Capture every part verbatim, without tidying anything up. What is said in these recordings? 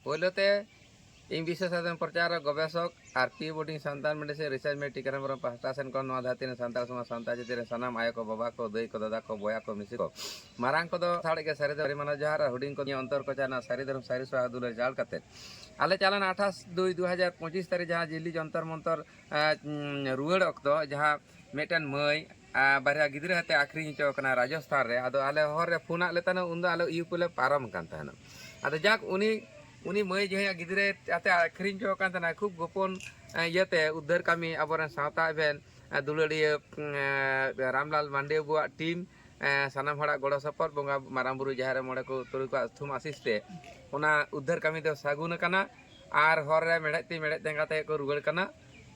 ᱯᱳᱭᱞᱳ ᱛᱮ ᱤᱧ ᱵᱤᱥᱥᱚ ᱥᱟᱫᱷᱚᱱ ᱯᱨᱚᱪᱟᱨᱚᱠ, ᱜᱚᱵᱮᱥᱚᱠ ᱟᱨ P boarding Santal medicine research ᱢᱮ ᱴᱤᱠᱟᱹᱨᱟᱢ ᱦᱮᱢᱵᱨᱚᱢ ᱯᱟᱦᱴᱟ ᱥᱮᱱ ᱠᱷᱚᱱ ᱱᱚᱣᱟ ᱫᱷᱟᱹᱨᱛᱤ ᱨᱮᱱ ᱥᱟᱱᱛᱟᱲ ᱥᱚᱢᱟᱡᱽ, ᱥᱟᱱᱛᱟᱲ ᱡᱟᱹᱛᱤ ᱨᱮᱱ ᱥᱟᱱᱟᱢ ᱟᱭᱳ ᱠᱚ, ᱵᱟᱵᱟ ᱠᱚ, ᱫᱟᱹᱭ ᱠᱚ, ᱫᱟᱫᱟ ᱠᱚ, ᱵᱚᱭᱦᱟ ᱠᱚ, ᱢᱤᱥᱤ ᱠᱚ, ᱢᱟᱨᱟᱝ ᱠᱚᱫᱚ ᱥᱟᱶ ᱜᱮ ᱥᱟᱹᱨᱤ ᱫᱷᱚᱨᱚᱢ ᱢᱟᱱᱟᱣ ᱡᱚᱦᱟᱨ ᱟᱨ ᱦᱩᱰᱤᱧ ᱠᱚ ᱱᱤᱭᱟᱹ ᱚᱱᱛᱚᱨ ᱠᱚ ᱪᱟᱱᱟ ᱥᱟᱹᱨᱤ ᱫᱷᱚᱨᱚᱢ ᱥᱟᱹᱨᱤ ᱥᱚᱦᱟ ᱫᱩᱞᱟᱹᱲ ᱡᱟᱲ ᱠᱟᱛᱮ ᱟᱞᱮ ᱪᱟᱞᱟᱱ ᱟᱴᱷᱟᱥ ᱫᱩᱭ ᱫᱩ ᱦᱟᱡᱟᱨ ᱯᱚᱸᱪᱤᱥ ᱛᱟᱹᱨᱤᱠᱷ ᱡᱟᱦᱟᱸ ᱡᱤᱞᱤ ᱡᱚᱱᱛᱚᱨ ᱢᱚᱱᱛᱚᱨ ᱮᱸ, ᱨᱩᱣᱟᱹᱲ ᱚᱠᱛᱚ ᱡᱟᱦᱟᱸ ᱢᱤᱫᱴᱮᱱ ᱢᱟᱹᱭ ᱟᱨ ᱵᱟᱨᱭᱟ ᱜᱤᱫᱽᱨᱟᱹ ᱟᱛᱮ ᱟᱠᱷᱨᱤᱧ ᱦᱚᱪᱚ ᱠᱟᱱᱟ ᱨᱟᱡᱚᱥᱛᱷᱟᱱ ᱨᱮ᱾ ᱟᱫᱚ ᱟᱞᱮ ᱦᱚᱨ ᱨᱮ ᱯᱷᱳᱱ ᱟᱫ ᱞᱮ ᱛᱟᱦᱮᱱᱟ, ᱩᱱᱫᱚ ᱟᱞᱮ ᱤᱭᱩᱯᱤ ᱞᱮ ᱯᱟᱨᱚᱢ ᱟᱠᱟᱱ ᱛᱟᱦᱮᱱᱟ᱾ ᱟᱫᱚ ᱡᱟᱠ ᱩᱱᱤ ᱩᱱᱤ ᱢᱟᱹᱭ ᱡᱟᱦᱟᱸᱭᱟᱜ ᱜᱤᱫᱽᱨᱟᱹ ᱟᱛᱮ ᱟᱠᱷᱨᱤᱧ ᱦᱚᱪᱚ ᱠᱟᱱ ᱛᱟᱦᱮᱱᱟ, ᱠᱷᱩᱵ ᱜᱳᱯᱚᱱ ᱮᱸ, ᱤᱭᱟᱹᱛᱮ ᱩᱫᱽᱫᱷᱟᱹᱨ ᱠᱟᱹᱢᱤ ᱟᱵᱚᱨᱮᱱ ᱥᱟᱶᱛᱟ ᱮᱵᱷᱮᱱ ᱮᱸ, ᱫᱩᱞᱟᱹᱲᱤᱭᱟᱹ ᱮᱸ, ᱨᱟᱢᱞᱟᱞ ᱢᱟᱱᱰᱤ ᱵᱟᱵᱩᱣᱟᱜ ᱴᱤᱢ ᱮᱸ, ᱥᱟᱱᱟᱢ ᱦᱚᱲᱟᱜ ᱜᱚᱲᱚ ᱥᱚᱯᱚᱦᱚᱫ, ᱵᱚᱸᱜᱟ ᱢᱟᱨᱟᱝ ᱵᱩᱨᱩ ᱡᱟᱦᱮᱨ ᱨᱮ ᱢᱚᱬᱮ ᱠᱚ ᱛᱩᱨᱩᱭ ᱠᱚᱣᱟᱜ ᱛᱷᱩᱢ ᱟᱥᱤᱥ ᱛᱮ ᱚᱱᱟ ᱩᱫᱽᱫᱷᱟᱹᱨ ᱠᱟᱹᱢᱤ ᱫᱚ ᱥᱟᱹᱜᱩᱱ ᱟᱠᱟᱱᱟ᱾ ᱟᱨ ᱦᱚᱨ ᱨᱮ ᱢᱮᱲᱦᱮᱫ ᱛᱤ ᱢᱮᱲᱦᱮᱫ ᱡᱟᱸᱜᱟ ᱛᱮ ᱠᱚ ᱨᱩᱣᱟᱹᱲ ᱠᱟᱱᱟ᱾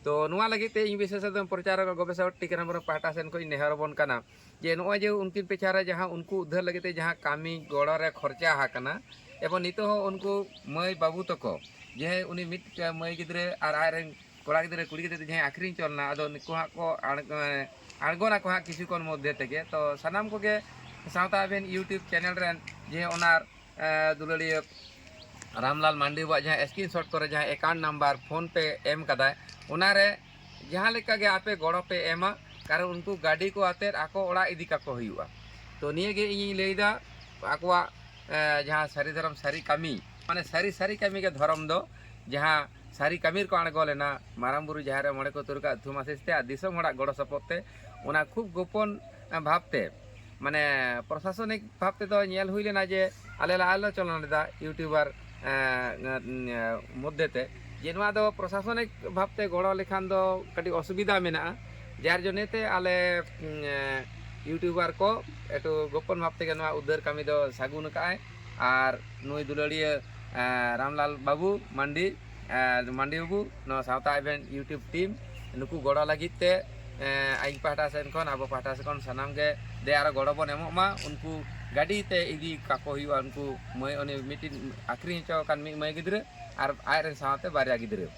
ᱛᱚ ᱱᱚᱣᱟ ᱞᱟᱹᱜᱤᱫ ᱛᱮ ᱤᱧ ᱵᱤᱥᱮᱥ ᱠᱟᱛᱮ ᱯᱨᱚᱪᱟᱨᱚᱠ ᱜᱚᱵᱮᱥᱚᱠ ᱴᱤᱠᱟᱹᱨᱟᱢ ᱦᱮᱢᱵᱨᱚᱢ ᱯᱟᱦᱴᱟ ᱥᱮᱱ ᱠᱷᱚᱱ ᱤᱧ ᱱᱮᱦᱚᱨ ᱟᱵᱚᱱ ᱠᱟᱱᱟ ᱡᱮ ᱱᱚᱜᱼᱚᱭ ᱡᱮ ᱩᱱᱠᱤᱱ ᱯᱮᱪᱷᱟ ᱨᱮ ᱡᱟᱦᱟᱸ ᱩᱱᱠᱩ ᱩᱫᱽᱫᱷᱟᱹᱨ ᱞᱟᱹᱜᱤᱫ ᱛᱮ ᱡᱟᱦᱟᱸ ᱠᱟᱹᱢᱤ ᱜᱚᱲᱚ ᱨᱮ ᱠᱷᱚᱨᱪᱟ ᱟᱠᱟᱱᱟ, ᱮᱵᱚᱝ ᱱᱤᱛᱚᱜ ᱦᱚᱸ ᱩᱱᱠᱩ ᱢᱟᱹᱭ ᱵᱟᱹᱵᱩ ᱛᱟᱠᱚ, ᱡᱮ ᱩᱱᱤ ᱢᱤᱫ ᱢᱟᱹᱭ ᱜᱤᱫᱽᱨᱟᱹ ᱟᱨ ᱟᱡᱨᱮᱱ ᱠᱚᱲᱟ ᱜᱤᱫᱽᱨᱟᱹ ᱠᱩᱲᱤ ᱜᱤᱫᱽᱨᱟᱹ ᱡᱟᱦᱟᱸᱭ ᱟᱠᱷᱨᱤᱧ ᱦᱚᱪᱚ ᱞᱮᱱᱟ, ᱟᱫᱚ ᱱᱩᱠᱩ ᱦᱟᱸᱜ ᱠᱚ ᱟᱬ-, ᱟᱬᱜᱚᱱᱟᱠᱚ ᱦᱟᱸᱜ ᱠᱤᱪᱷᱩ ᱠᱷᱚᱱ ᱢᱚᱫᱽᱫᱷᱮ ᱛᱮᱜᱮ᱾ ᱛᱚ ᱥᱟᱱᱟᱢ ᱠᱚᱜᱮ ᱥᱟᱶᱛᱟ ᱮᱵᱷᱮᱱ YouTube ᱪᱮᱱᱮᱞ ᱨᱮᱱ ᱡᱮ ᱚᱱᱟᱨ ᱮ, ᱫᱩᱞᱟᱹᱲᱤᱭᱟᱹ ᱨᱟᱢᱞᱟᱞ ᱢᱟᱱᱰᱤ ᱵᱟᱵᱩᱣᱟᱜ ᱡᱟᱦᱟᱸ ᱥᱠᱨᱤᱱᱥᱚᱴ ᱠᱚᱨᱮ ᱡᱟᱦᱟᱸ ᱮᱠᱟᱣᱩᱱᱴ ᱱᱟᱢᱵᱟᱨ ᱯᱷᱳᱱ ᱯᱮ ᱮᱢ ᱠᱟᱫᱟᱭ, ᱚᱱᱟᱨᱮ ᱡᱟᱦᱟᱸ ᱞᱮᱠᱟ ᱜᱮ ᱟᱯᱮ ᱜᱚᱲᱚ ᱯᱮ ᱮᱢᱟ, ᱠᱟᱨᱚᱱ ᱩᱱᱠᱩ ᱜᱟᱹᱰᱤ ᱠᱚ ᱟᱛᱮᱫ ᱟᱠᱚ ᱚᱲᱟᱜ ᱤᱫᱤ ᱠᱟᱠᱚ ᱦᱩᱭᱩᱜᱼᱟ᱾ ᱛᱚ ᱱᱤᱭᱟᱹ ᱜᱮ ᱤᱧᱤᱧ ᱞᱟᱹᱭᱫᱟ, ᱟᱠᱚᱣᱟᱜ ᱮ, ᱡᱟᱦᱟᱸ ᱥᱟᱹᱨᱤ ᱫᱷᱚᱨᱚᱢ ᱥᱟᱹᱨᱤ ᱠᱟᱹᱢᱤ, ᱢᱟᱱᱮ ᱥᱟᱹᱨᱤ ᱥᱟᱹᱨᱤ ᱠᱟᱹᱢᱤ ᱜᱮ ᱫᱷᱚᱨᱚᱢ ᱫᱚ, ᱡᱟᱦᱟᱸ ᱥᱟᱹᱨᱤ ᱠᱟᱹᱢᱤ ᱨᱮᱠᱚ ᱟᱬᱜᱚ ᱞᱮᱱᱟ ᱢᱟᱨᱟᱝ ᱵᱩᱨᱩ ᱡᱟᱦᱮᱨ ᱨᱮ ᱢᱚᱬᱮ ᱠᱚ ᱛᱩᱨᱩᱭ ᱠᱚᱣᱟᱜ ᱛᱷᱩᱢ ᱟᱥᱤᱥ ᱛᱮ ᱟᱨ ᱫᱤᱥᱚᱢ ᱦᱚᱲᱟᱜ ᱜᱚᱲᱚ ᱥᱚᱯᱚᱦᱚᱫ ᱛᱮ, ᱚᱱᱟ ᱠᱷᱩᱵ ᱜᱳᱯᱚᱱ ᱮ, ᱵᱷᱟᱵᱽᱛᱮ, ᱢᱟᱱᱮ ᱯᱨᱚᱥᱟᱥᱚᱱᱤᱠ ᱵᱷᱟᱵᱽ ᱛᱮᱫᱚ ᱧᱮᱞ ᱦᱩᱭ ᱞᱮᱱᱟ ᱡᱮ ᱟᱞᱮ ᱞᱮ ᱟᱞᱳᱪᱚᱱᱟ ᱞᱮᱫᱟ ᱤᱭᱩᱴᱩᱵᱟᱨ ᱮ, ᱮ, ᱢᱚᱫᱽᱫᱷᱮ ᱛᱮ, ᱡᱮ ᱱᱚᱣᱟ ᱫᱚ ᱯᱨᱚᱥᱟᱥᱚᱱᱤᱠ ᱵᱷᱟᱵᱽᱛᱮ ᱜᱚᱲᱚ ᱞᱮᱠᱷᱟᱱ ᱫᱚ ᱠᱟᱹᱴᱤᱡ ᱚᱥᱩᱵᱤᱫᱷᱟ ᱢᱮᱱᱟᱜᱼᱟ᱾ ᱡᱟᱨ ᱡᱚᱱᱱᱮ ᱛᱮ ᱟᱞᱮ ᱮ, ᱤᱭᱩᱴᱩᱵᱟᱨ ᱠᱚ ᱮᱠᱴᱩ ᱜᱳᱯᱚᱱ ᱵᱷᱟᱵᱽ ᱛᱮᱜᱮ ᱱᱚᱣᱟ ᱩᱫᱽᱫᱷᱟᱹᱨ ᱠᱟᱹᱢᱤ ᱫᱚ ᱥᱟᱹᱜᱩᱱ ᱟᱠᱟᱫᱼᱟᱭ᱾ ᱟᱨ ᱱᱩᱭ ᱫᱩᱞᱟᱹᱲᱤᱭᱟᱹ ᱮ, ᱨᱟᱢᱞᱟᱞ ᱵᱟᱹᱵᱩ ᱢᱟᱱᱰᱤ, ᱮ, ᱢᱟᱱᱰᱤ ᱵᱟᱹᱵᱩ, ᱱᱚᱣᱟ ᱥᱟᱶᱛᱟ ᱮᱵᱷᱮᱱ YouTube ᱴᱤᱢ ᱱᱩᱠᱩ ᱜᱚᱲᱚ ᱞᱟᱹᱜᱤᱫ ᱛᱮ ᱮ, ᱤᱧ ᱯᱟᱦᱴᱟ ᱥᱮᱱ ᱠᱷᱚᱱ, ᱟᱵᱚ ᱯᱟᱦᱴᱟ ᱥᱮᱱ ᱠᱷᱚᱱ ᱥᱟᱱᱟᱢ ᱜᱮ ᱫᱮ ᱟᱨᱚ ᱜᱚᱲᱚ ᱵᱚᱱ ᱮᱢᱚᱜ ᱢᱟ᱾ ᱩᱱᱠᱩ ᱜᱟᱹᱰᱤ ᱛᱮ ᱤᱫᱤ ᱠᱟᱠᱚ ᱦᱩᱭᱩᱜᱼᱟ, ᱩᱱᱠᱩ ᱢᱟᱹᱭ, ᱩᱱᱤ ᱢᱤᱫᱴᱤᱱ ᱟᱠᱷᱨᱤᱧ ᱦᱚᱪᱚ ᱟᱠᱟᱱ ᱢᱤᱫ ᱢᱟᱹᱭ ᱜᱤᱫᱽᱨᱟᱹ ᱟᱨ ᱟᱡ ᱨᱮᱱ ᱥᱟᱶᱛᱮ ᱵᱟᱨᱭᱟ ᱜᱤᱫᱽᱨᱟᱹ᱾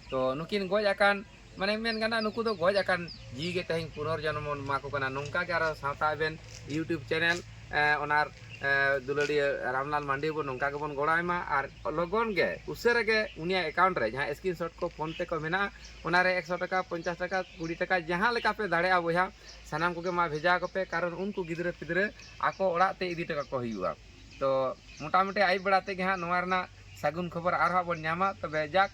ᱛᱚ ᱱᱩᱠᱤᱱ ᱜᱚᱡ ᱟᱠᱟᱱ, ᱢᱟᱱᱮ ᱢᱮᱱ ᱜᱟᱱᱚᱜᱼᱟ, ᱱᱩᱠᱩ ᱫᱚ ᱜᱚᱡ ᱟᱠᱟᱱ ᱡᱤᱣᱤ ᱜᱮ ᱛᱮᱦᱮᱧ ᱯᱩᱱᱚᱨᱡᱚᱱᱢ ᱵᱚᱱ ᱮᱢᱟ ᱠᱚ ᱠᱟᱱᱟ᱾ ᱱᱚᱝᱠᱟ ᱜᱮ ᱟᱨᱚ ᱥᱟᱶᱛᱟ ᱮᱵᱷᱮᱱ YouTube ᱪᱮᱱᱮᱞ ᱮ, ᱚᱱᱟᱨ ᱮ, ᱫᱩᱞᱟᱹᱲᱤᱭᱟᱹ ᱨᱟᱢᱞᱟᱞ ᱢᱟᱱᱰᱤ ᱵᱚᱱ ᱱᱚᱝᱠᱟ ᱜᱮᱵᱚᱱ ᱜᱚᱲᱚ ᱟᱭ ᱢᱟ᱾ ᱟᱨ ᱞᱚᱜᱚᱱ ᱜᱮ, ᱩᱥᱟᱹᱨᱟ ᱜᱮ ᱩᱱᱤᱭᱟᱜ ᱮᱠᱟᱣᱩᱱᱴ ᱨᱮ ᱡᱟᱦᱟᱸ ᱥᱠᱨᱤᱱᱥᱚᱴ ᱠᱚ ᱯᱷᱳᱱ ᱯᱮ ᱠᱚ ᱢᱮᱱᱟᱜᱼᱟ, ᱚᱱᱟᱨᱮ ᱮᱠᱥᱚ ᱴᱟᱠᱟ, ᱯᱚᱧᱪᱟᱥ ᱴᱟᱠᱟ, ᱠᱩᱲᱤ ᱴᱟᱠᱟ, ᱡᱟᱦᱟᱸ ᱞᱮᱠᱟ ᱯᱮ ᱫᱟᱲᱮᱭᱟᱜᱼᱟ ᱵᱚᱭᱦᱟ, ᱥᱟᱱᱟᱢ ᱠᱚᱜᱮ ᱢᱟ ᱵᱷᱮᱡᱟ ᱟᱠᱚ ᱯᱮ, ᱠᱟᱨᱚᱱ ᱩᱱᱠᱩ ᱜᱤᱫᱽᱨᱟᱹ ᱯᱤᱫᱽᱨᱟᱹ ᱟᱠᱚ ᱚᱲᱟᱜ ᱛᱮ ᱤᱫᱤ ᱦᱚᱴᱚ ᱠᱟᱠᱚ ᱦᱩᱭᱩᱜᱼᱟ᱾ ᱛᱚ ᱢᱚᱴᱟᱢᱩᱴᱤ ᱟᱹᱭᱩᱵ ᱵᱮᱲᱟ ᱛᱮᱜᱮ ᱦᱟᱸᱜ ᱱᱚᱣᱟ ᱨᱮᱱᱟᱜ ᱥᱟᱹᱜᱩᱱ ᱠᱷᱚᱵᱚᱨ ᱟᱨᱦᱚᱸ ᱵᱚᱱ ᱧᱟᱢᱟ᱾ ᱛᱚᱵᱮ ᱡᱟᱠ,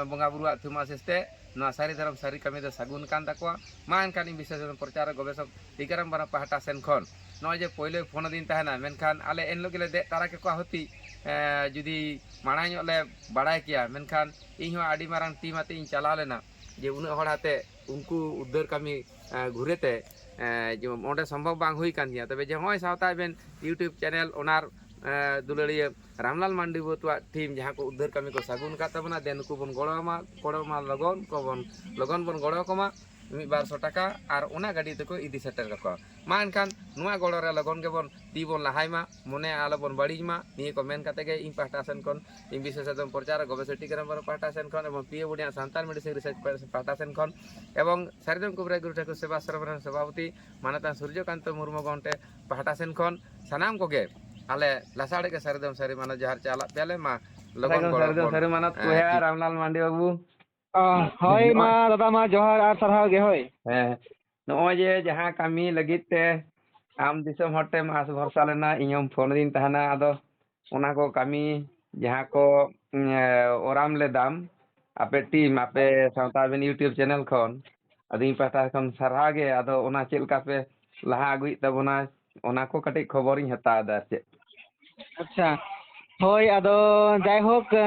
ᱵᱚᱸᱜᱟ ᱵᱩᱨᱩᱣᱟᱜ ᱛᱷᱩᱢ ᱟᱥᱤᱥ ᱛᱮ ᱱᱚᱣᱟ ᱥᱟᱹᱨᱤ ᱫᱷᱚᱨᱚᱢ ᱥᱟᱹᱨᱤ ᱠᱟᱹᱢᱤ ᱫᱚ ᱥᱟᱹᱜᱩᱱ ᱠᱟᱱ ᱛᱟᱠᱚᱣᱟ᱾ ᱢᱟ ᱮᱱᱠᱷᱟᱱ ᱤᱧ ᱵᱤᱥᱮᱥ ᱯᱨᱚᱪᱟᱨ ᱜᱚᱵᱮᱥᱚᱠ ᱴᱤᱠᱟᱨᱟᱢ ᱵᱟᱨᱟ ᱯᱟᱦᱴᱟ ᱥᱮᱱ ᱠᱷᱚᱱ ᱱᱚᱜᱼᱚᱭ ᱡᱮ ᱯᱳᱭᱞᱳᱭ ᱯᱷᱳᱱ ᱟᱹᱫᱤᱧ ᱛᱟᱦᱮᱱᱟ, ᱢᱮᱱᱠᱷᱟᱱ ᱟᱞᱮ ᱮᱱ ᱦᱤᱞᱳᱜ ᱜᱮᱞᱮ ᱫᱮᱡ ᱛᱟᱨᱟ ᱠᱮᱠᱚᱣᱟ ᱦᱩᱛᱤ᱾ ᱮᱸ, ᱡᱩᱫᱤ ᱢᱟᱲᱟᱝ ᱧᱚᱜ ᱞᱮ ᱵᱟᱲᱟᱭ ᱠᱮᱭᱟ, ᱢᱮᱱᱠᱷᱟᱱ ᱤᱧ ᱦᱚᱸ ᱟᱹᱰᱤ ᱢᱟᱨᱟᱝ ᱴᱤᱢ ᱟᱛᱮ ᱤᱧ ᱪᱟᱞᱟᱣ ᱞᱮᱱᱟ, ᱡᱮ ᱩᱱᱟᱹᱜ ᱦᱚᱲ ᱟᱛᱮ ᱩᱱᱠᱩ ᱩᱫᱽᱫᱷᱟᱹᱨ ᱠᱟᱹᱢᱤ, ᱮᱸ, ᱜᱷᱩᱨᱮ ᱛᱮ, ᱮᱸ, ᱡᱮ ᱚᱸᱰᱮ ᱥᱚᱢᱵᱷᱚᱵ ᱵᱟᱝ ᱦᱩᱭ ᱠᱟᱱ ᱛᱤᱧᱟᱹ᱾ ᱛᱚᱵᱮ ᱡᱮ ᱱᱚᱜᱼᱚᱭ ᱥᱟᱶᱛᱟ ᱮᱵᱷᱮᱱ YouTube ᱪᱮᱱᱮᱞ ᱚᱱᱟᱨ, ᱮᱸ, ᱫᱩᱞᱟᱹᱲᱤᱭᱟᱹ ᱨᱟᱢᱞᱟᱞ ᱢᱟᱱᱰᱤ ᱵᱟᱹᱵᱩᱣᱟᱜ ᱴᱤᱢ ᱡᱟᱦᱟᱸ ᱠᱚ ᱩᱫᱽᱫᱷᱟᱹᱨ ᱠᱟᱹᱢᱤ ᱠᱚ ᱥᱟᱹᱜᱩᱱ ᱟᱠᱟᱫ ᱛᱟᱵᱚᱱᱟ, ᱫᱮᱱ ᱱᱩᱠᱩ ᱵᱚᱱ ᱜᱚᱲᱚ ᱟᱢᱟ, ᱜᱚᱲᱚ ᱟᱢᱟ, ᱞᱚᱜᱚᱱ ᱠᱚᱵᱚᱱ, ᱞᱚᱜᱚᱱ ᱵᱚᱱ ᱜᱚᱲᱚ ᱟᱠᱚᱢᱟ᱾ ᱢᱤᱫ ᱵᱟᱨ ᱥᱚ ᱴᱟᱠᱟ ᱟᱨ ᱚᱱᱟ ᱜᱟᱹᱰᱤ ᱛᱮᱠᱚ ᱤᱫᱤ ᱥᱮᱴᱮᱨ ᱠᱟᱠᱚᱣᱟ᱾ ᱢᱟ ᱮᱱᱠᱷᱟᱱ ᱱᱚᱣᱟ ᱜᱚᱲᱚ ᱨᱮ ᱞᱚᱜᱚᱱ ᱜᱮᱵᱚᱱ ᱛᱤ ᱵᱚᱱ ᱞᱟᱦᱟᱭ ᱢᱟ, ᱢᱚᱱᱮ ᱟᱞᱚ ᱵᱚᱱ ᱵᱟᱹᱲᱤᱡ ᱢᱟ᱾ ᱱᱤᱭᱟᱹ ᱠᱚ ᱢᱮᱱ ᱠᱟᱛᱮ ᱜᱮ ᱤᱧ ᱯᱟᱦᱴᱟ ᱥᱮᱱ ᱠᱷᱚᱱ, ᱤᱧ ᱵᱤᱥᱮᱥ ᱮᱠᱫᱚᱢ ᱯᱨᱚᱪᱟᱨ ᱜᱚᱵᱮᱥᱚᱠ ᱴᱤᱠᱟᱨᱟᱢ ᱵᱟᱨᱟ ᱯᱟᱦᱴᱟ ᱥᱮᱱ ᱠᱷᱚᱱ ᱮᱵᱚᱝ P A Budiya Santal medicine research ᱯᱟᱦᱴᱟ ᱥᱮᱱ ᱠᱷᱚᱱ ᱮᱵᱚᱝ ᱥᱟᱨᱡᱚᱢ ᱠᱩᱵᱨᱟᱹ ᱜᱩᱨᱩ ᱴᱷᱟᱹᱠᱩᱨ ᱥᱮᱵᱟ ᱥᱚᱨᱚᱢ ᱨᱮᱱ ᱥᱚᱵᱷᱟᱯᱚᱛᱤ ᱢᱟᱱᱚᱛᱟᱱ ᱥᱩᱨᱡᱚᱠᱟᱱᱛᱚ ᱢᱩᱨᱢᱩ ᱜᱚᱢᱠᱮ ᱯᱟᱦᱴᱟ ᱥᱮᱱ ᱠᱷᱚᱱ ᱥᱟᱱᱟᱢ ᱠᱚᱜᱮ ᱟᱞᱮ ᱞᱟᱥᱟᱲ ᱜᱮ ᱥᱟᱹᱨᱤ ᱫᱚᱢ ᱥᱟᱹᱨᱤ ᱢᱟᱱᱚᱛ ᱡᱚᱦᱟᱨ ᱪᱟᱞᱟᱜ ᱯᱮᱭᱟᱞᱮ᱾ ᱢᱟ ᱞᱚᱜᱚᱱ ᱥᱟᱹᱨᱤ ᱫᱚᱢ ᱜᱚᱲᱚ ᱥᱟᱹᱨᱤ ᱫᱚᱢ ᱵᱚᱱ, ᱥᱟᱹᱨᱤ ᱢᱟᱱᱚᱛ ᱮᱸ, ᱵᱚᱭᱦᱟ ᱨᱟᱢᱞᱟᱞ ᱢᱟᱱᱰᱤ ᱵᱟᱹᱵᱩ᱾ ᱚ, ᱦᱳᱭ, ᱱᱚᱜᱼᱚᱭ ᱢᱟ ᱫᱟᱫᱟ, ᱢᱟ ᱡᱚᱦᱟᱨ ᱟᱨ ᱥᱟᱨᱦᱟᱣ ᱜᱮ, ᱦᱳᱭ᱾ ᱦᱮᱸ, ᱱᱚᱜᱼᱚᱭ ᱡᱮ ᱡᱟᱦᱟᱸ ᱠᱟᱹᱢᱤ ᱞᱟᱹᱜᱤᱫ ᱛᱮ ᱟᱢ ᱫᱤᱥᱚᱢ ᱦᱚᱲ ᱴᱷᱮᱱ ᱟᱥ ᱵᱷᱚᱨᱥᱟ ᱞᱮᱱᱟ, ᱤᱧ ᱦᱚᱸᱢ ᱯᱷᱳᱱ ᱟᱹᱫᱤᱧ ᱛᱟᱦᱮᱱᱟ, ᱟᱫᱚ ᱚᱱᱟ ᱠᱚ ᱠᱟᱹᱢᱤ ᱡᱟᱦᱟᱸ ᱠᱚ, ᱩᱸ, ᱮ, ᱚᱨᱟᱢ ᱞᱮᱫᱟᱢ ᱟᱯᱮ ᱴᱤᱢ, ᱟᱯᱮ ᱥᱟᱶᱛᱟ ᱟᱵᱤᱱ YouTube ᱪᱮᱱᱮᱞ ᱠᱷᱚᱱ, ᱟᱫᱚ ᱤᱧ ᱯᱟᱦᱴᱟ ᱠᱷᱚᱱ ᱥᱟᱨᱦᱟᱣ ᱜᱮ᱾ ᱟᱫᱚ ᱚᱱᱟ ᱪᱮᱫ ᱞᱮᱠᱟ ᱯᱮ ᱞᱟᱦᱟ ᱟᱹᱜᱩᱭᱮᱫ ᱛᱟᱵᱚᱱᱟ, ᱚᱱᱟ ᱠᱚ ᱠᱟᱹᱴᱤᱡ ᱠᱷᱚᱵᱚᱨᱤᱧ ᱦᱟᱛᱟᱣ ᱮᱫᱟ, ᱟᱨ ᱪᱮᱫ? ᱟᱪᱪᱷᱟ, ᱦᱳᱭ, ᱟᱫᱚ ᱡᱟᱭᱦᱳᱠ, ᱮ,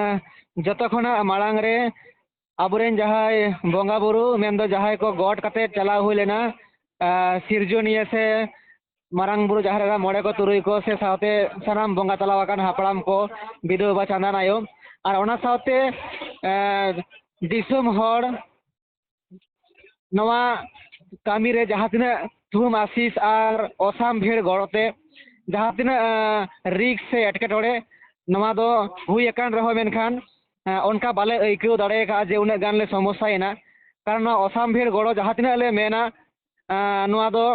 ᱡᱚᱛᱚ ᱠᱷᱚᱱᱟᱜ ᱢᱟᱲᱟᱝ ᱨᱮ ᱟᱵᱚᱨᱮᱱ ᱡᱟᱦᱟᱸᱭ ᱵᱚᱸᱜᱟ ᱵᱩᱨᱩ, ᱢᱮᱱᱫᱚ ᱡᱟᱦᱟᱸᱭ ᱠᱚ ᱜᱚᱰ ᱠᱟᱛᱮ ᱪᱟᱞᱟᱣ ᱦᱩᱭ ᱞᱮᱱᱟ, ᱟ, ᱥᱤᱨᱡᱚᱱᱤᱭᱟᱹ ᱥᱮ ᱢᱟᱨᱟᱝ ᱵᱩᱨᱩ, ᱡᱟᱦᱮᱨ ᱮᱨᱟ, ᱢᱚᱬᱮ ᱠᱚ, ᱛᱩᱨᱩᱭ ᱠᱚ, ᱥᱮ ᱥᱟᱶᱛᱮ ᱥᱟᱱᱟᱢ ᱵᱚᱸᱜᱟ ᱛᱟᱞᱟ ᱟᱠᱟᱱ ᱦᱟᱯᱲᱟᱢ ᱠᱚ, ᱵᱤᱫᱩ ᱵᱟᱵᱟ ᱪᱟᱸᱫᱟᱱ ᱟᱭᱳ, ᱟᱨ ᱚᱱᱟ ᱥᱟᱶᱛᱮ, ᱮ, ᱫᱤᱥᱚᱢ ᱦᱚᱲ, ᱱᱚᱣᱟ ᱠᱟᱹᱢᱤ ᱨᱮ ᱡᱟᱦᱟᱸ ᱛᱤᱱᱟᱹᱜ ᱛᱷᱩᱢ ᱟᱥᱤᱥ ᱟᱨ ᱚᱥᱟᱢ ᱵᱷᱤᱲ ᱜᱚᱲᱚ ᱛᱮ ᱡᱟᱦᱟᱸ ᱛᱤᱱᱟᱹᱜ, ᱮ, ᱨᱤᱠᱥ ᱥᱮ ᱮᱴᱠᱮᱴᱚᱬᱮ ᱱᱚᱣᱟ ᱫᱚ ᱦᱩᱭ ᱟᱠᱟᱱ ᱨᱮᱦᱚᱸ, ᱢᱮᱱᱠᱷᱟᱱ, ᱮ, ᱚᱱᱠᱟ ᱵᱟᱞᱮ ᱟᱹᱭᱠᱟᱹᱣ ᱫᱟᱲᱮ ᱟᱠᱟᱫᱼᱟ ᱡᱮ ᱩᱱᱟᱹᱜ ᱜᱟᱱ ᱞᱮ ᱥᱚᱢᱚᱥᱥᱟᱭᱮᱱᱟ᱾ ᱠᱟᱨᱚᱱ ᱱᱚᱣᱟ ᱚᱥᱟᱢ ᱵᱷᱤᱲ ᱜᱚᱲᱚ ᱡᱟᱦᱟᱸ ᱛᱤᱱᱟᱹᱜ ᱞᱮ ᱢᱮᱱᱟ, ᱮ, ᱱᱚᱣᱟ ᱫᱚ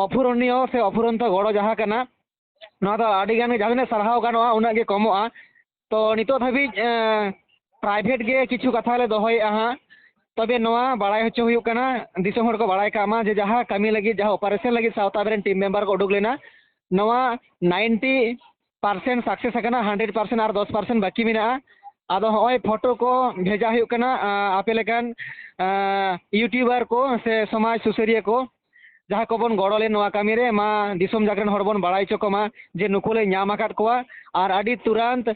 ᱚᱯᱷᱩᱨᱚᱱᱤᱭᱚ ᱥᱮ ᱚᱯᱷᱩᱨᱚᱱᱛᱚ ᱜᱚᱲᱚ ᱡᱟᱦᱟᱸ ᱠᱟᱱᱟ, ᱱᱚᱣᱟ ᱫᱚ ᱟᱹᱰᱤ ᱜᱟᱱ ᱜᱮ, ᱡᱟᱦᱟᱸ ᱛᱤᱱᱟᱹᱜ ᱥᱟᱨᱦᱟᱣ ᱜᱟᱱᱚᱜᱼᱟ ᱩᱱᱟᱹᱜ ᱜᱮ ᱠᱚᱢᱚᱜᱼᱟ᱾ ᱛᱚ ᱱᱤᱛᱚᱜ ᱫᱷᱟᱹᱵᱤᱡ ᱯᱨᱟᱭᱵᱷᱮᱴ ᱜᱮ ᱠᱤᱪᱷᱩ ᱠᱟᱛᱷᱟ ᱞᱮ ᱫᱚᱦᱚᱭᱮᱫᱼᱟ ᱦᱟᱸᱜ᱾ ᱛᱚᱵᱮ ᱱᱚᱣᱟ ᱵᱟᱲᱟᱭ ᱦᱚᱪᱚ ᱦᱩᱭᱩᱜ ᱠᱟᱱᱟ, ᱫᱤᱥᱚᱢ ᱦᱚᱲ ᱠᱚ ᱵᱟᱲᱟᱭ ᱠᱟᱜ ᱢᱟ ᱡᱮ ᱡᱟᱦᱟᱸ ᱠᱟᱹᱢᱤ ᱞᱟᱹᱜᱤᱫ, ᱡᱟᱦᱟᱸ ᱚᱯᱟᱨᱮᱥᱚᱱ ᱞᱟᱹᱜᱤᱫ ᱥᱟᱶᱛᱟ ᱨᱮᱱ ᱴᱤᱢ ᱢᱮᱢᱵᱟᱨ ᱠᱚ ᱩᱰᱩᱠ ᱞᱮᱱᱟ, ᱱᱚᱣᱟ ᱱᱟᱭᱤᱱᱴᱤ ᱯᱟᱨᱥᱮᱱᱴ ᱥᱟᱠᱥᱮᱥ ᱟᱠᱟᱱᱟ, ᱦᱟᱱᱰᱨᱮᱰ ᱯᱟᱨᱥᱮᱱᱴ ᱟᱨ ᱫᱚᱥ ᱯᱟᱨᱥᱮᱱᱴ ᱵᱟᱹᱠᱤ ᱢᱮᱱᱟᱜᱼᱟ᱾ ᱟᱫᱚ ᱦᱚᱸᱜᱼᱚᱭ ᱯᱷᱳᱴᱳ ᱠᱚ ᱵᱷᱮᱡᱟ ᱦᱩᱭᱩᱜ ᱠᱟᱱᱟ, ᱟᱸ, ᱟᱯᱮ ᱞᱮᱠᱟᱱ, ᱟᱸ, ᱤᱭᱩᱴᱤᱭᱩᱵᱟᱨ ᱠᱚ ᱥᱮ ᱥᱚᱢᱟᱡᱽ ᱥᱩᱥᱟᱹᱨᱤᱭᱟᱹ ᱠᱚ, ᱡᱟᱦᱟᱸ ᱠᱚᱵᱚᱱ ᱜᱚᱲᱚ ᱞᱮᱱ ᱱᱚᱣᱟ ᱠᱟᱹᱢᱤ ᱨᱮ, ᱢᱟ ᱫᱤᱥᱚᱢ ᱡᱟᱠ ᱨᱮᱱ ᱦᱚᱲ ᱵᱚᱱ ᱵᱟᱲᱟᱭ ᱦᱚᱪᱚ ᱠᱚᱢᱟ ᱡᱮ ᱱᱩᱠᱩ ᱞᱮ ᱧᱟᱢ ᱟᱠᱟᱫ ᱠᱚᱣᱟ᱾ ᱟᱨ ᱟᱹᱰᱤ ᱛᱩᱨᱟᱱᱛ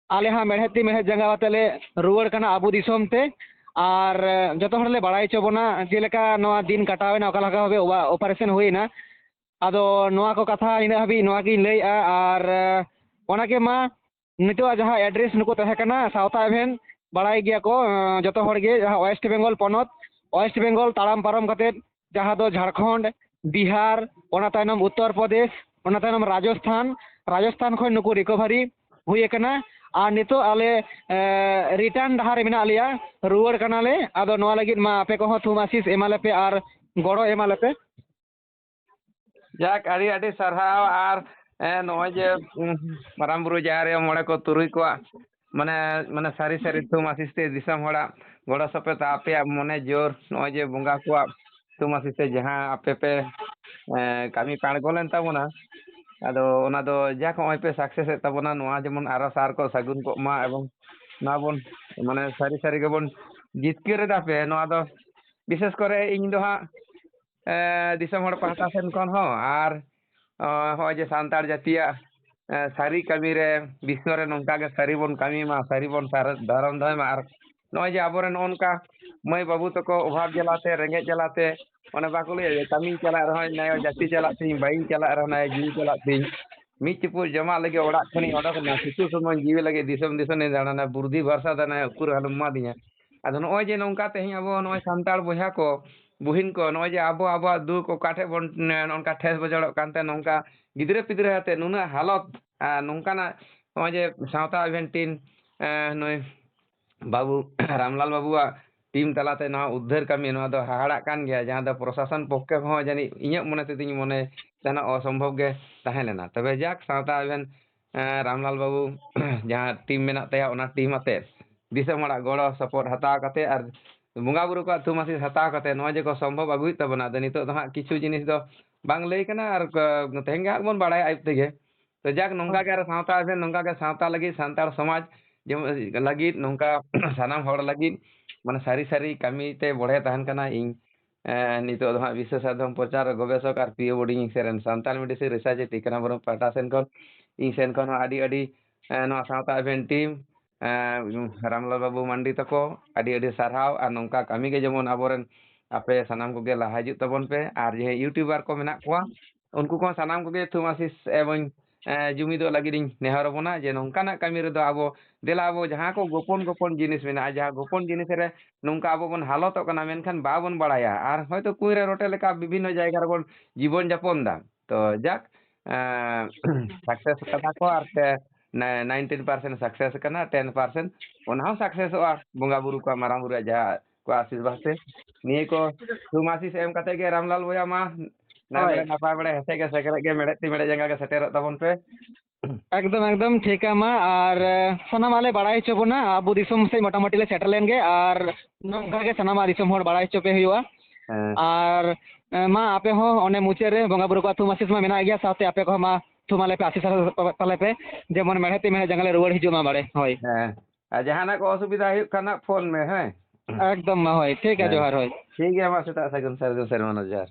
ᱟᱞᱮ ᱦᱚᱸ ᱢᱮᱲᱦᱮᱫ ᱛᱤ ᱢᱮᱲᱦᱮᱫ ᱡᱟᱸᱜᱟ ᱟᱛᱮ ᱞᱮ ᱨᱩᱣᱟᱹᱲ ᱠᱟᱱᱟ ᱟᱵᱚ ᱫᱤᱥᱚᱢ ᱛᱮ᱾ ᱟᱨ, ᱮ, ᱡᱚᱛᱚ ᱦᱚᱲ ᱞᱮ ᱵᱟᱲᱟᱭ ᱦᱚᱪᱚ ᱵᱚᱱᱟ, ᱡᱮᱞᱮᱠᱟ ᱱᱚᱣᱟ ᱫᱤᱱ ᱠᱟᱴᱟᱣ ᱮᱱᱟ, ᱚᱠᱟ ᱞᱮᱠᱟ ᱵᱷᱟᱵᱮ ᱚᱯᱟ-, ᱚᱯᱟᱨᱮᱥᱚᱱ ᱦᱩᱭ ᱮᱱᱟ᱾ ᱟᱫᱚ ᱱᱚᱣᱟ ᱠᱚ ᱠᱟᱛᱷᱟ ᱤᱱᱟᱹᱜ ᱦᱟᱹᱵᱤᱡ ᱱᱚᱣᱟ ᱜᱤᱧ ᱞᱟᱹᱭᱮᱜᱼᱟ᱾ ᱟᱨ, ᱮ, ᱚᱱᱟᱜᱮ ᱢᱟ, ᱱᱤᱛᱚᱜ ᱡᱟᱦᱟᱸ ᱮᱰᱨᱮᱥ ᱱᱩᱠᱩ ᱛᱟᱦᱮᱸ ᱠᱟᱱᱟ, ᱥᱟᱶᱛᱟ ᱮᱵᱷᱮᱱ, ᱵᱟᱲᱟᱭ ᱜᱮᱭᱟ ᱠᱚ, ᱮ, ᱡᱚᱛᱚ ᱦᱚᱲ ᱜᱮ, ᱡᱟᱦᱟᱸ ᱳᱭᱮᱥᱴ ᱵᱮᱝᱜᱚᱞ ᱯᱚᱱᱚᱛ, ᱳᱭᱮᱥᱴ ᱵᱮᱝᱜᱚᱞ ᱛᱟᱲᱟᱢ ᱯᱟᱨᱚᱢ ᱠᱟᱛᱮ, ᱡᱟᱦᱟᱸ ᱫᱚ ᱡᱷᱟᱲᱠᱷᱚᱸᱰ, ᱵᱤᱦᱟᱨ, ᱚᱱᱟ ᱛᱟᱭᱱᱚᱢ ᱩᱛᱛᱚᱨ ᱯᱨᱚᱫᱮᱥ, ᱚᱱᱟ ᱛᱟᱭᱱᱚᱢ ᱨᱟᱡᱚᱥᱛᱷᱟᱱ, ᱨᱟᱡᱚᱥᱛᱷᱟᱱ ᱠᱷᱚᱱ ᱱᱩᱠᱩ ᱨᱤᱠᱚᱵᱷᱟᱨᱤ ᱦᱩᱭ ᱟᱠᱟᱱᱟ᱾ ᱟᱨ ᱱᱤᱛᱚᱜ ᱟᱞᱮ, ᱮ, ᱨᱤᱴᱟᱨᱱ ᱰᱟᱦᱟᱨ ᱨᱮ ᱢᱮᱱᱟᱜ ᱞᱮᱭᱟ, ᱨᱩᱣᱟᱹᱲ ᱠᱟᱱᱟᱞᱮ᱾ ᱟᱫᱚ ᱱᱚᱣᱟ ᱞᱟᱹᱜᱤᱫ ᱢᱟ ᱟᱯᱮ ᱠᱚᱦᱚᱸ ᱛᱷᱩᱢ ᱟᱥᱤᱥ ᱮᱢᱟᱞᱮᱯᱮ ᱟᱨ ᱜᱚᱲᱚ ᱮᱢᱟᱞᱮᱯᱮ᱾ ᱡᱟᱠ, ᱟᱹᱰᱤ ᱟᱹᱰᱤ ᱥᱟᱨᱦᱟᱣ᱾ ᱟᱨ, ᱮ, ᱱᱚᱜᱼᱚᱭ ᱡᱮ, ᱩᱸ, ᱢᱟᱨᱟᱝ ᱵᱩᱨᱩ, ᱡᱟᱦᱮᱨ ᱟᱭᱳ, ᱢᱚᱬᱮ ᱠᱚ, ᱛᱩᱨᱩᱭ ᱠᱚᱣᱟᱜ, ᱢᱟᱱᱮ, ᱢᱟᱱᱮ ᱥᱟᱹᱨᱤ ᱥᱟᱹᱨᱤ ᱛᱷᱩᱢ ᱟᱥᱤᱥ ᱛᱮ ᱫᱤᱥᱚᱢ ᱦᱚᱲᱟᱜ ᱜᱚᱲᱚ ᱥᱚᱯᱚᱦᱚᱫ, ᱟᱯᱮᱭᱟᱜ ᱢᱚᱱᱮ ᱡᱳᱨ, ᱱᱚᱜᱼᱚᱭ ᱡᱮ ᱵᱚᱸᱜᱟ ᱠᱚᱣᱟᱜ ᱛᱷᱩᱢ ᱟᱥᱤᱥ ᱛᱮ ᱡᱟᱦᱟᱸ ᱟᱯᱮ ᱯᱮ, ᱮ, ᱠᱟᱹᱢᱤ ᱯᱮ ᱟᱬᱜᱚ ᱞᱮᱱ ᱛᱟᱵᱚᱱᱟ, ᱟᱫᱚ ᱚᱱᱟ ᱫᱚ ᱡᱟᱠ, ᱱᱚᱜᱼᱚᱭ ᱯᱮ ᱥᱟᱠᱥᱮᱥ ᱮᱫ ᱛᱟᱵᱚᱱᱟ, ᱱᱚᱣᱟ ᱡᱮᱢᱚᱱ ᱟᱨᱚ ᱥᱟᱨ ᱠᱚ ᱥᱟᱹᱜᱩᱱ ᱠᱚᱜ ᱢᱟ, ᱮᱵᱚᱝ ᱱᱚᱣᱟ ᱵᱚᱱ, ᱢᱟᱱᱮ, ᱥᱟᱹᱨᱤ ᱥᱟᱹᱨᱤ ᱜᱮᱵᱚᱱ ᱡᱤᱛᱠᱟᱹᱨ ᱮᱫᱟ ᱯᱮ᱾ ᱱᱚᱣᱟ ᱫᱚ ᱵᱤᱥᱮᱥ ᱠᱚᱨᱮ ᱤᱧ ᱫᱚ ᱦᱟᱸᱜ, ᱮ, ᱫᱤᱥᱚᱢ ᱦᱚᱲ ᱯᱟᱦᱴᱟ ᱥᱮᱱ ᱠᱷᱚᱱ ᱦᱚᱸ, ᱟᱨ, ᱚ, ᱦᱚᱸᱜᱼᱚᱭ ᱡᱮ ᱥᱟᱱᱛᱟᱲ ᱡᱟᱹᱛᱤᱭᱟᱜ, ᱮ, ᱥᱟᱹᱨᱤ ᱠᱟᱹᱢᱤ ᱨᱮ, ᱵᱤᱥᱥᱚ ᱨᱮ ᱱᱚᱝᱠᱟ ᱜᱮ ᱥᱟᱹᱨᱤ ᱵᱚᱱ ᱠᱟᱹᱢᱤ ᱢᱟ, ᱥᱟᱹᱨᱤ ᱵᱚᱱ ᱥᱟᱨ-, ᱫᱷᱚᱨᱚᱢ ᱫᱚᱦᱚᱭ ᱢᱟ᱾ ᱟᱨ ᱱᱚᱜᱼᱚᱭ ᱡᱮ ᱟᱵᱚᱨᱮᱱ ᱱᱚᱜᱼᱚ ᱱᱚᱝᱠᱟ ᱢᱟᱹᱭ ᱵᱟᱹᱵᱩ ᱛᱟᱠᱚ ᱚᱵᱷᱟᱵᱽ ᱡᱟᱞᱟᱛᱮ, ᱨᱮᱸᱜᱮᱡ ᱡᱟᱞᱟᱛᱮ, ᱚᱱᱮ ᱵᱟᱠᱚ ᱞᱟᱹᱭᱟ ᱡᱮ, "ᱠᱟᱹᱢᱤᱧ ᱪᱟᱞᱟᱜ ᱨᱮᱦᱚᱸ ᱱᱟᱭ ᱡᱟᱹᱛᱤ ᱪᱟᱞᱟᱜ ᱛᱤᱧ, ᱵᱟᱹᱧ ᱪᱟᱞᱟᱜ ᱨᱮᱦᱚᱸ ᱱᱟᱭ ᱡᱤᱣᱤ ᱪᱟᱞᱟᱜ ᱛᱤᱧ, ᱢᱤᱫ ᱪᱩᱯᱩᱫ ᱡᱚᱢᱟᱜ ᱞᱟᱹᱜᱤᱫ ᱚᱲᱟᱜ ᱠᱷᱚᱱᱤᱧ ᱚᱰᱚᱠ ᱮᱱᱟ, ᱥᱤᱛᱩᱝ ᱥᱚᱢᱚᱭ ᱡᱤᱣᱤ ᱞᱟᱹᱜᱤᱫ ᱫᱤᱥᱚᱢ ᱫᱤᱥᱚᱢᱤᱧ ᱫᱟᱬᱟᱱᱟ, ᱵᱩᱨᱫᱷᱤ ᱵᱷᱚᱨᱥᱟ ᱫᱟᱱᱟᱭ ᱩᱠᱩᱨ ᱦᱟᱞᱚᱢ ᱮᱢᱟᱫᱤᱧᱟ᱾" ᱟᱫᱚ ᱱᱚᱜᱼᱚᱭ ᱡᱮ ᱱᱚᱝᱠᱟ ᱛᱮᱦᱮᱧ ᱟᱵᱚ ᱱᱚᱜᱼᱚᱭ ᱥᱟᱱᱛᱟᱲ ᱵᱚᱭᱦᱟ ᱠᱚ, ᱵᱩᱦᱤᱱ ᱠᱚ, ᱱᱚᱜᱼᱚᱭ ᱡᱮ ᱟᱵᱚ ᱟᱵᱚᱣᱟᱜ ᱫᱩᱠ ᱚᱠᱟ ᱴᱷᱮᱡ ᱵᱚᱱ, ᱮ, ᱱᱚᱝᱠᱟ ᱴᱷᱮᱥ ᱵᱚᱡᱚᱲᱚᱜ ᱠᱟᱱᱛᱮ, ᱱᱚᱝᱠᱟ ᱜᱤᱫᱽᱨᱟᱹ ᱯᱤᱫᱽᱨᱟᱹ ᱟᱛᱮ ᱱᱩᱱᱟᱹᱜ ᱦᱟᱞᱚᱛ, ᱟᱨ ᱱᱚᱝᱠᱟᱱᱟᱜ ᱱᱚᱜᱼᱚᱭ ᱡᱮ ᱥᱟᱶᱛᱟ ᱮᱵᱷᱮᱱ ᱴᱤᱢ, ᱮ, ᱱᱩᱭ ᱵᱟᱹᱵᱩ ᱨᱟᱢᱞᱟᱞ ᱵᱟᱹᱵᱩᱣᱟᱜ ᱴᱤᱢ ᱛᱟᱞᱟᱛᱮ ᱱᱚᱣᱟ ᱩᱫᱽᱫᱷᱟᱹᱨ ᱠᱟᱹᱢᱤ, ᱱᱚᱣᱟ ᱫᱚ ᱦᱟᱦᱟᱲᱟᱜ ᱠᱟᱱ ᱜᱮᱭᱟ, ᱡᱟᱦᱟᱸ ᱫᱚ ᱯᱨᱚᱥᱟᱥᱚᱱ ᱯᱚᱠᱠᱷᱮ ᱦᱚᱸ ᱡᱟᱹᱱᱤᱡ ᱤᱧᱟᱹᱜ ᱢᱚᱱᱮ ᱛᱮᱫᱚᱧ ᱢᱚᱱᱮ ᱛᱟᱦᱮᱱᱟ ᱚᱥᱚᱢᱵᱷᱚᱵ ᱜᱮ ᱛᱟᱦᱮᱸ ᱞᱮᱱᱟ᱾ ᱛᱚᱵᱮ ᱡᱟᱠ, ᱥᱟᱶᱛᱟ ᱮᱵᱷᱮᱱ, ᱮᱸ, ᱨᱟᱢᱞᱟᱞ ᱵᱟᱹᱵᱩ ᱡᱟᱦᱟᱸ ᱴᱤᱢ ᱢᱮᱱᱟᱜ ᱛᱟᱭᱟ, ᱚᱱᱟ ᱴᱤᱢ ᱟᱛᱮ ᱫᱤᱥᱚᱢ ᱦᱚᱲᱟᱜ ᱜᱚᱲᱚ ᱥᱚᱯᱚᱦᱚᱫ ᱦᱟᱛᱟᱣ ᱠᱟᱛᱮ ᱟᱨ ᱵᱚᱸᱜᱟ ᱵᱩᱨᱩ ᱠᱚᱣᱟᱜ ᱛᱷᱩᱢ ᱟᱥᱤᱥ ᱦᱟᱛᱟᱣ ᱠᱟᱛᱮ ᱱᱚᱣᱟ ᱡᱮ ᱠᱚ ᱥᱚᱢᱵᱷᱚᱵ ᱟᱹᱜᱩᱭᱮᱫ ᱛᱟᱵᱚᱱᱟ, ᱟᱫᱚ ᱱᱤᱛᱚᱜ ᱫᱚ ᱦᱟᱸᱜ ᱠᱤᱪᱷᱩ ᱡᱤᱱᱤᱥ ᱫᱚ ᱵᱟᱝ ᱞᱟᱹᱭ ᱠᱟᱱᱟ ᱟᱨ, ᱮᱸ, ᱛᱮᱦᱮᱧ ᱜᱮ ᱦᱟᱸᱜ ᱵᱚᱱ ᱵᱟᱲᱟᱭᱟ ᱟᱭᱩᱵ ᱛᱮᱜᱮ᱾ ᱛᱚ ᱡᱟᱠ, ᱱᱚᱝᱠᱟ ᱜᱮ ᱟᱨ ᱥᱟᱶᱛᱟ ᱮᱵᱷᱮᱱ, ᱱᱚᱝᱠᱟ ᱜᱮ ᱥᱟᱶᱛᱟ ᱞᱟᱹᱜᱤᱫ, ᱥᱟᱱᱛᱟᱲ ᱥᱚᱢᱟᱡᱽ ᱡᱮᱢᱚᱱ ᱞᱟᱹᱜᱤᱫ, ᱱᱚᱝᱠᱟ ᱥᱟᱱᱟᱢ ᱦᱚᱲ ᱞᱟᱹᱜᱤᱫ, ᱢᱟᱱᱮ ᱥᱟᱹᱨᱤ ᱥᱟᱹᱨᱤ ᱠᱟᱹᱢᱤ ᱛᱮ ᱵᱚᱲᱦᱮ ᱛᱟᱦᱮᱱ ᱠᱟᱱᱟ᱾ ᱤᱧ, ᱮᱸ, ᱱᱤᱛᱚᱜ ᱫᱚ ᱦᱟᱸᱜ ᱵᱤᱥᱥᱚ ᱥᱟᱫᱷᱚᱢ ᱯᱨᱚᱪᱟᱨ ᱜᱚᱵᱮᱥᱚᱠ ᱟᱨ ᱯᱤ ᱳ ᱵᱳᱨᱰᱤᱝ ᱥᱮᱫ ᱨᱮᱱ ᱥᱟᱱᱛᱟᱲ ᱢᱤᱰᱤᱥᱤᱱ ᱨᱤᱥᱟᱨᱪ ᱮ ᱴᱷᱤᱠᱟᱹᱱᱟ ᱵᱩᱨᱩ ᱯᱟᱦᱴᱟ ᱥᱮᱱ ᱠᱷᱚᱱ, ᱤᱧ ᱥᱮᱱ ᱠᱷᱚᱱ ᱦᱚᱸ ᱟᱹᱰᱤ ᱟᱹᱰᱤ, ᱮᱸ, ᱱᱚᱣᱟ ᱥᱟᱶᱛᱟ ᱮᱵᱷᱮᱱ ᱴᱤᱢ, ᱮᱸ, ᱨᱟᱢᱞᱟᱞ ᱵᱟᱹᱵᱩ ᱢᱟᱱᱰᱤ ᱛᱟᱠᱚ, ᱟᱹᱰᱤ ᱟᱹᱰᱤ ᱥᱟᱨᱦᱟᱣ᱾ ᱟᱨ ᱱᱚᱝᱠᱟ ᱠᱟᱹᱢᱤ ᱜᱮ ᱡᱮᱢᱚᱱ ᱟᱵᱚᱨᱮᱱ ᱟᱯᱮ ᱥᱟᱱᱟᱢ ᱠᱚᱜᱮ ᱞᱟᱦᱟ ᱦᱤᱡᱩᱜ ᱛᱟᱵᱚᱱ ᱯᱮ᱾ ᱟᱨ ᱡᱟᱦᱟᱸᱭ ᱭᱩᱴᱩᱵᱟᱨ ᱠᱚ ᱢᱮᱱᱟᱜ ᱠᱚᱣᱟ, ᱩᱱᱠᱩ ᱠᱚᱦᱚᱸ ᱥᱟᱱᱟᱢ ᱠᱚᱜᱮ ᱛᱷᱩᱢ ᱟᱥᱤᱥ ᱮᱵᱚᱝ, ᱮᱸ, ᱡᱩᱢᱤᱫᱚᱜ ᱞᱟᱹᱜᱤᱫ ᱤᱧ ᱱᱮᱦᱚᱨ ᱟᱵᱚᱱᱟ ᱡᱮ ᱱᱚᱝᱠᱟᱱᱟᱜ ᱠᱟᱹᱢᱤ ᱨᱮᱫᱚ ᱟᱵᱚ ᱫᱮᱞᱟ ᱟᱵᱚ ᱡᱟᱦᱟᱸ ᱠᱚ ᱜᱳᱯᱚᱱ ᱜᱳᱯᱚᱱ ᱡᱤᱱᱤᱥ ᱢᱮᱱᱟᱜᱼᱟ, ᱡᱟᱦᱟᱸ ᱜᱳᱯᱚᱱ ᱡᱤᱱᱤᱥ ᱨᱮ ᱱᱚᱝᱠᱟ ᱟᱵᱚ ᱵᱚᱱ ᱦᱟᱞᱚᱛᱚᱜ ᱠᱟᱱᱟ, ᱢᱮᱱᱠᱷᱟᱱ ᱵᱟᱵᱚᱱ ᱵᱟᱲᱟᱭᱟ᱾ ᱟᱨ ᱦᱚᱭᱛᱳ ᱠᱩᱸᱧ ᱨᱮ ᱨᱚᱴᱮ ᱞᱮᱠᱟ ᱵᱤᱵᱷᱤᱱᱱᱚ ᱡᱟᱭᱜᱟ ᱨᱮᱵᱚᱱ ᱡᱤᱵᱚᱱ ᱡᱟᱯᱚᱱ ᱫᱟ᱾ ᱛᱚ ᱡᱟᱠ, ᱮᱸ, ᱥᱟᱠᱥᱮᱥ ᱠᱟᱫᱟ ᱠᱚ ᱟᱨ ᱥᱮ ᱱᱟᱭᱤᱱᱴᱤᱱ ᱯᱟᱨᱥᱮᱱᱴ ᱥᱟᱠᱥᱮᱥ ᱠᱟᱱᱟ, ᱴᱮᱱ ᱯᱟᱨᱥᱮᱱᱴ ᱚᱱᱟ ᱦᱚᱸ ᱥᱟᱠᱥᱮᱥᱚᱜᱼᱟ, ᱵᱚᱸᱜᱟ ᱵᱩᱨᱩ ᱠᱚᱣᱟᱜ, ᱢᱟᱨᱟᱝ ᱵᱩᱨᱩᱣᱟᱜ ᱡᱟᱦᱟᱸ ᱠᱚ ᱟᱥᱤᱨᱵᱟᱫᱽ ᱛᱮ᱾ ᱱᱤᱭᱟᱹ ᱠᱚ ᱛᱷᱩᱢ ᱟᱥᱤᱥ ᱮᱢ ᱠᱟᱛᱮ ᱜᱮ ᱨᱟᱢᱞᱟᱞ ᱵᱚᱭᱦᱟ ᱢᱟ ᱱᱟᱭ ᱦᱳᱭ᱾ ᱵᱟᱲᱮ ᱱᱟᱯᱟᱭ ᱵᱟᱲᱮ ᱦᱮᱸᱥᱮ ᱜᱮ ᱥᱮᱠᱨᱮᱡ ᱜᱮ ᱢᱮᱲᱦᱮᱫ ᱛᱤ ᱢᱮᱲᱦᱮᱫ ᱡᱟᱸᱜᱟ ᱜᱮ ᱥᱮᱴᱮᱨᱚᱜ ᱛᱟᱵᱚᱱ ᱯᱮ᱾ ᱮᱠᱫᱚᱢ, ᱮᱠᱫᱚᱢ ᱴᱷᱤᱠᱟ ᱢᱟ᱾ ᱟᱨ, ᱮ, ᱥᱟᱱᱟᱢᱟᱜ ᱞᱮ ᱵᱟᱲᱟᱭ ᱦᱚᱪᱚ ᱵᱚᱱᱟ, ᱟᱵᱚ ᱫᱤᱥᱚᱢ ᱥᱮᱫ ᱢᱚᱴᱟᱢᱩᱴᱤ ᱞᱮ ᱥᱮᱴᱮᱨ ᱞᱮᱱ ᱜᱮ᱾ ᱟᱨ ᱱᱚᱝᱠᱟ ᱜᱮ ᱥᱟᱱᱟᱢᱟᱜ ᱫᱤᱥᱚᱢ ᱦᱚᱲ ᱵᱟᱲᱟᱭ ᱦᱚᱪᱚ ᱯᱮ ᱦᱩᱭᱩᱜᱼᱟ᱾ ᱦᱮᱸ᱾ ᱟᱨ, ᱮ, ᱢᱟ ᱟᱯᱮ ᱦᱚᱸ ᱚᱱᱮ ᱢᱩᱪᱟᱹᱫ ᱨᱮ ᱵᱚᱸᱜᱟ ᱵᱩᱨᱩ ᱠᱚᱣᱟᱜ ᱛᱷᱩᱢ ᱟᱥᱤᱥ ᱢᱟ ᱢᱮᱱᱟᱜ ᱜᱮᱭᱟ, ᱥᱟᱶᱛᱮ ᱟᱯᱮ ᱠᱚᱦᱚᱸ ᱢᱟ ᱛᱷᱩᱢ ᱟᱞᱮ ᱯᱮ, ᱟᱥᱤᱥ ᱛᱟᱞᱮ ᱯᱮ, ᱡᱮᱢᱚᱱ ᱢᱮᱲᱦᱮᱫ ᱛᱤ ᱢᱮᱲᱦᱮᱫ ᱡᱟᱸᱜᱟ ᱞᱮ ᱨᱩᱣᱟᱹᱲ ᱦᱤᱡᱩᱜ ᱢᱟ ᱵᱟᱲᱮ᱾ ᱦᱳᱭ᱾ ᱦᱮᱸ᱾ ᱟᱨ ᱡᱟᱦᱟᱱᱟᱜ ᱠᱚ ᱚᱥᱩᱵᱤᱫᱷᱟ ᱦᱩᱭᱩᱜ ᱠᱷᱟᱱ ᱦᱟᱸᱜ ᱯᱷᱳᱱ ᱢᱮ, ᱦᱮᱸ? ᱮᱠᱫᱚᱢ ᱢᱟ, ᱦᱳᱭ᱾ ᱴᱷᱤᱠ ᱜᱮᱭᱟ, ᱦᱮᱸ᱾ ᱡᱚᱦᱟᱨ, ᱦᱳᱭ᱾ ᱴᱷᱤᱠ ᱜᱮᱭᱟ, ᱢᱟ ᱥᱮᱛᱟᱜ ᱥᱟᱹᱜᱩᱱ, ᱥᱟᱹᱜᱩᱱ ᱥᱮᱨᱢᱟ ᱱᱟᱜ ᱡᱚᱦᱟᱨ᱾